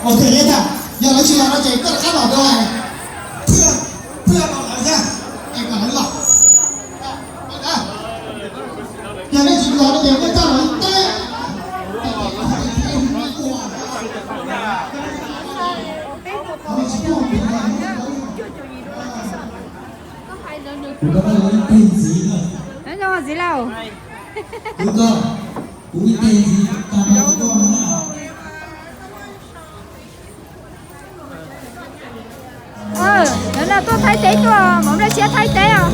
Ok, yog lawv tsis los no ces koj rov qab los dua, pw, pw los lawv thiab, es kom lawv los. Yog nej tsis los no ces nej coj lawv teb. Kuv rov qab los ib teg ntxiv na. Nyob zoo txiv laus. Kuv koj, kuv ib teg ntxiv tag nrho koj na. Lawv no tuaj Thaib teb tuaj, mam nplaj siab Thaib teb os.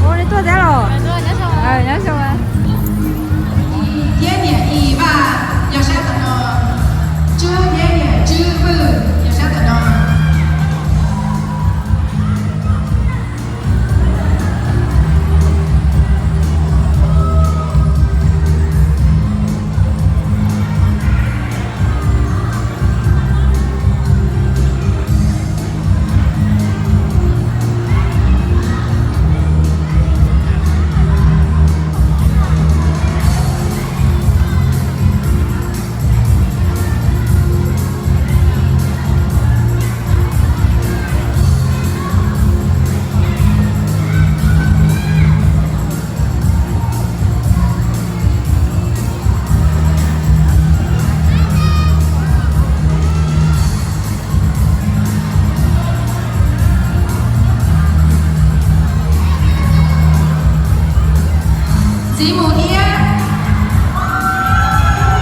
Ua li tuaj thiab los? Nyob zoo. Yeb niam Ib Vaj yog sab tom no, Tswb, Yeb niam Tswb Vwj yog sab tom no. Txiv mus thiab.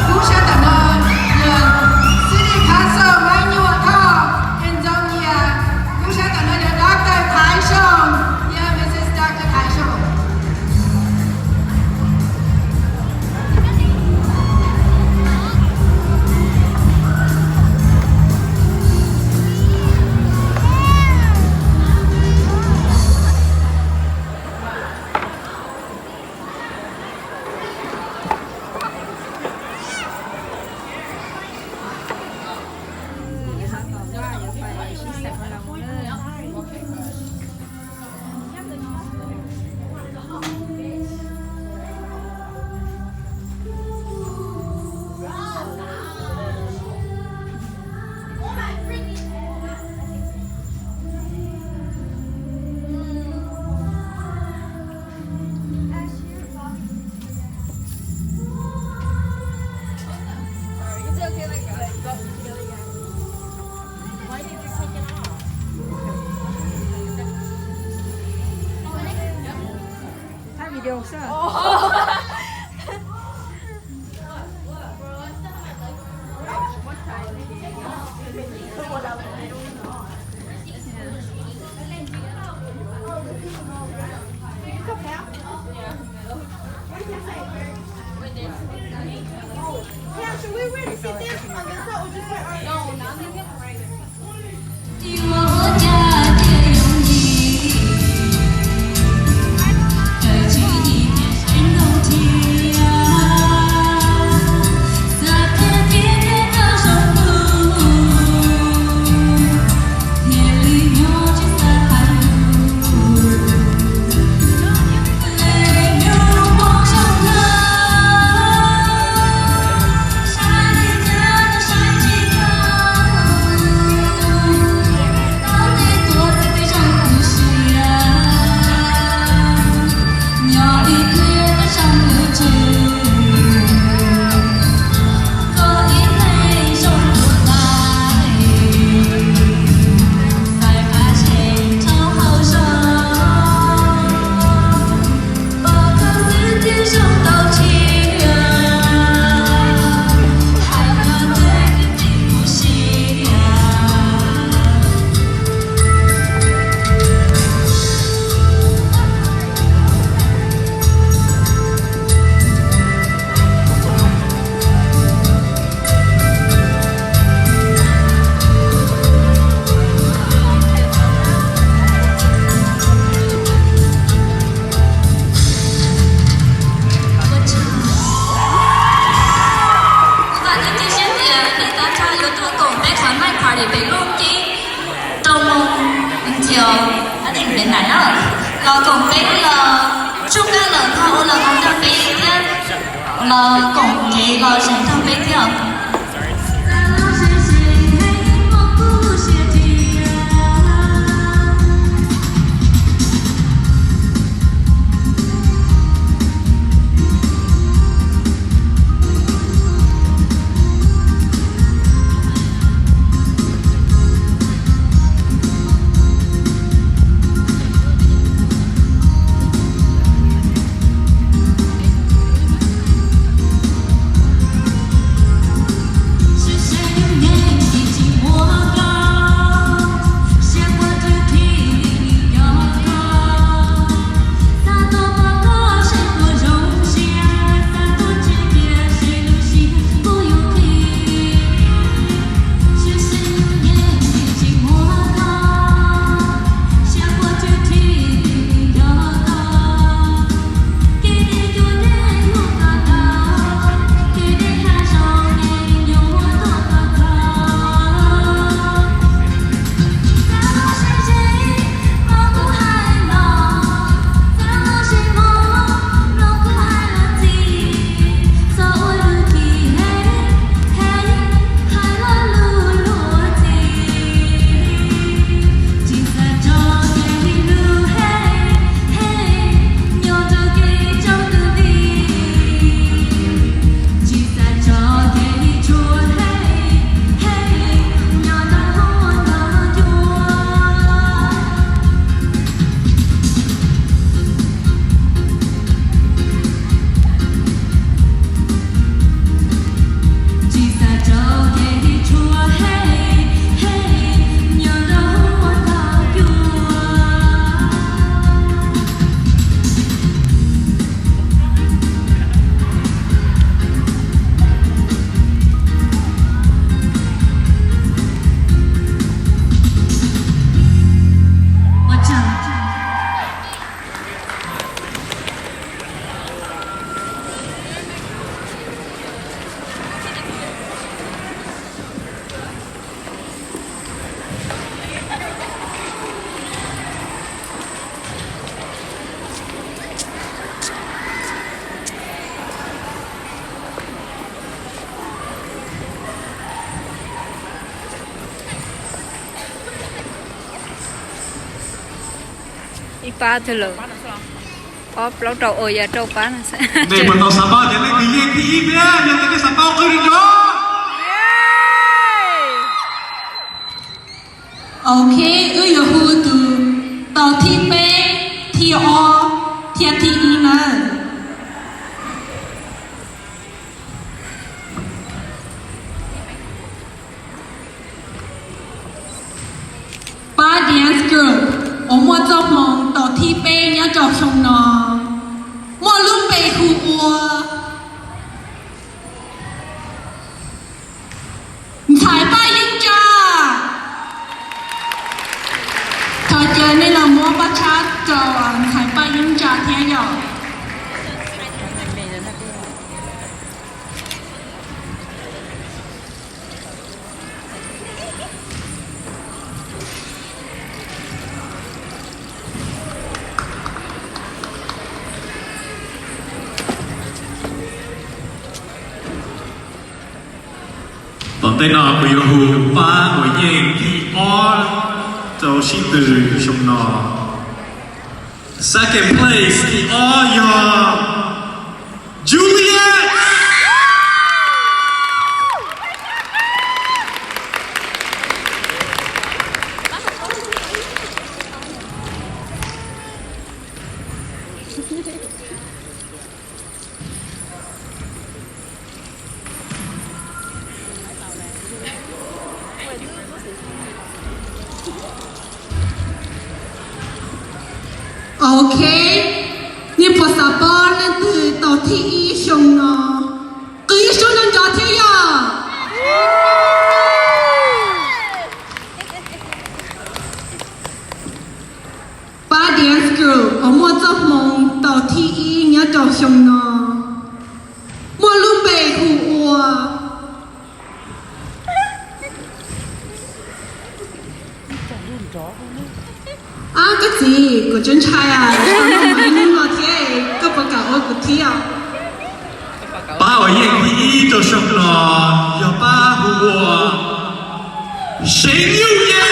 Kub sab tom no yog City Council Maib Nyuam Thoj, Tanzania. Kub sab tom no yog Doctor Thaiv Soo, yog Mrs Doctor Thaiv Soo. Thab video xwb. Kuv vam thiab cia siab tias nej tag nrho yuav tuaj koom peb qhov night party pem Looj Ceeb rau moos nthi pem na, los koom peb los tsuj kab los thov ua los koom nrog peb thiab, los koom kev los zeem nrog peb thiab. Ib pab twg lawm? Ob plaub rau, ua yog rau pab no xwb. Nej mus tau xav paub tias leej twg yeej thib ib thiab, yog tias nej xav paub qw li nrov. Ok, wb yuav hu tus tau thib peb, thib ob thiab thib ib na. Pab dance group uas muaj txoj hmoo tau thib peb nyob rau xyoo no muaj lub npe hu ua Tej no kuv yuav hu pab uas yeej thib ob rau sib tw xyoo no. Second place thib ob yog Juliet. Ok, nej puas xav paub leej twg tau thib ib xyoo no? Qw ib suab nrov nrov thiab yog. Pab dance group uas muaj txoj hmoo tau thib ib nyob rau xyoo no muaj lub npe hu ua Ab koj txiv, kuv tseem ntshai, hnub no thiab koj puas kam ua kuv thiab? Pab uas yeej thib ib rau xyoo no yog pab hu ua Seev Yuj Yeej.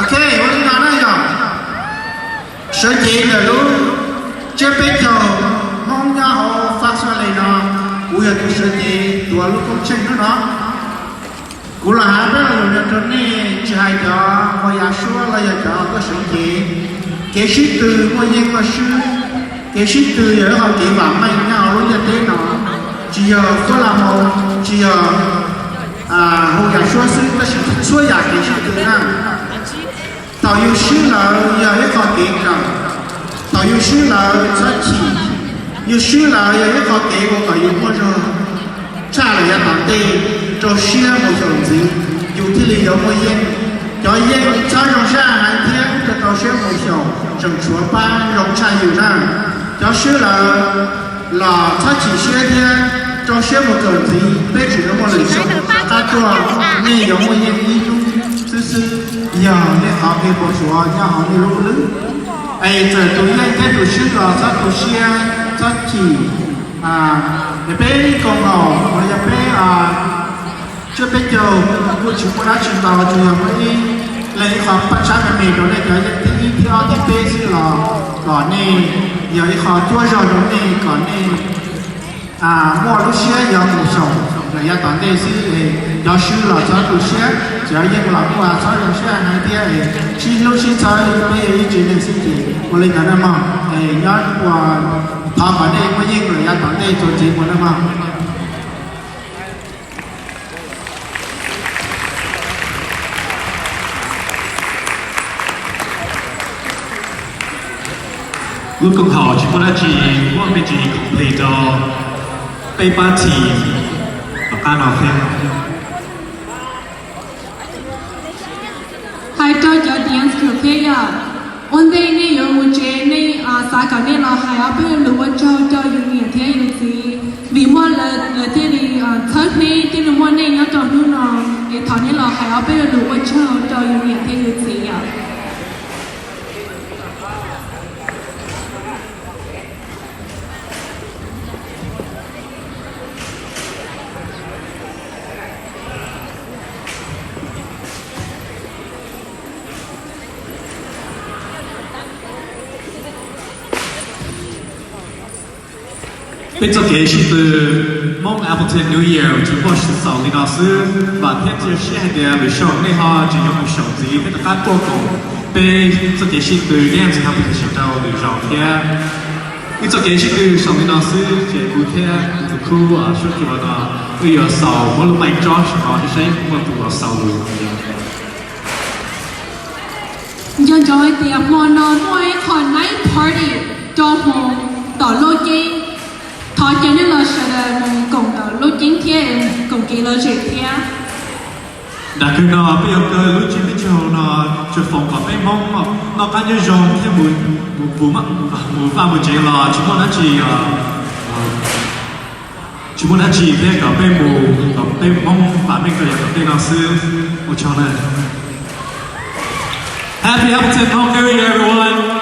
Ok, ua li no na yog sawv cev ntawm lub tsiab peb caug Hmoob nyob hauv Fox Valley no, kuv yog tus sawv cev tuav lub koob tsheej hnub no. Kuv los hais peb lo lus no rau nej, tsis hais cov ua yav suab los yog cov tuaj sawv cev. Kev sib tw muaj yeej muaj swb. Kev sib tw yog ib qho kev vam meej nyob hauv lub ntiaj teb no. Tsis yog khuab la hmo, tsis yog hu yav suab xwb, tab sis txhua yam kev sib tw na. Thaum yus swb lawm yog ib qho kev kawm, thaum yus swb lawm txhob chim, yus swb lawm yog ib qho kev ua kom yus muaj zog tshaj lawm yav tom ntej, rau siab mus xyaum ntxiv, yus thiaj li yuav muaj yeej. Cov yeej txhob zoo sab heev thiab rau rau siab mus xyaum, tseem tshuav pab zoo tshaj yus na. Cov swb lawm los txhob chim siab thiab rau siab mus kawm ntxiv, peb tseem yuav muaj lwm xyoo rov qab tuaj, nej yuav muaj yeej ib hnub xwb xwb, yog nej qhov kev puas tsuav nyob hauv nej lub lwb. Es txawm tus yeej thiab tus swb los txhob tu siab, txhob chim. Es peb koom haum los yog peb tsiab peb caug kuj tsis muaj dab tsi ntau, tsuas yog muaj ib leeg ib qho paj tshab me me rau nej cov yeej thib ib thib ob thib peb xwb los kom nej, yog ib qho cuab zog rau nej kom nej muaj lub siab yuav mus xyaum lawm yav tom ntej xwb. Cov swb los txhob tu siab, cov yeej los kuj txhob zoo siab heev thiab, sib hlub sib txhawb, peb yog ib tsev neeg xwb ces ua li ntawd na mog. Nyob ua, thov kom nej muaj yeej lawm yav tom ntej txuas ntxiv mus na mog. Lub koom haum tsis muaj dab tsi, muaj me ntsis complete rau peb pab team tom qab no thiab. Hais rau cov dance group thiab yog, ua ntej nej yuav mus tsev nej xav kom nej los hais ob peb lo lus ua tsaug rau yus niam thiab yus txiv, vim muaj lawv thiaj li txhawb hnub thiaj li muaj nej nyob rau hnub no, es thov nej los hais ob peb lo lus ua tsaug rau yus niam thiab yus txiv yom. Peb txoj kev sib tw Hmoob Appleton New Year tsuas muaj xaus li no xwb. Vam thiab cia siab hais tias lwm xyoo nej ho tseem yuav mus xyaum ntxiv, peb rov qab tuaj koom peb txoj kev sib tw dance competition rau lwm zaus thiab. Wb txoj kev sib tw xaus li no xwb, ces kuv thiab kuv tus khub Suab Cua no wb yuav xaus muab lub mic tso saum no seb muaj tus los xaus lus. Nco ntsoov hais tias hmo no muaj ib qho night party rau hmo tom Looj Ceeb. Thov caw nej los sawv daws mus koom tom Looj Ceeb thiab koom kev lom zem thiab. Nram kawg no peb yuav kaw lub tsiab peb caug no, tsuas foom kom peb Hmoob noj qab nyob zoo thiab mus vaj mus tsev los tsis muaj dab tsi os. Tsis muaj dab tsi thiab, kom peb mus, kom peb Hmoob pab peb koj yog tom tej no xwb. Ua tsaug na. Happy Hamilton Home New Year, everyone.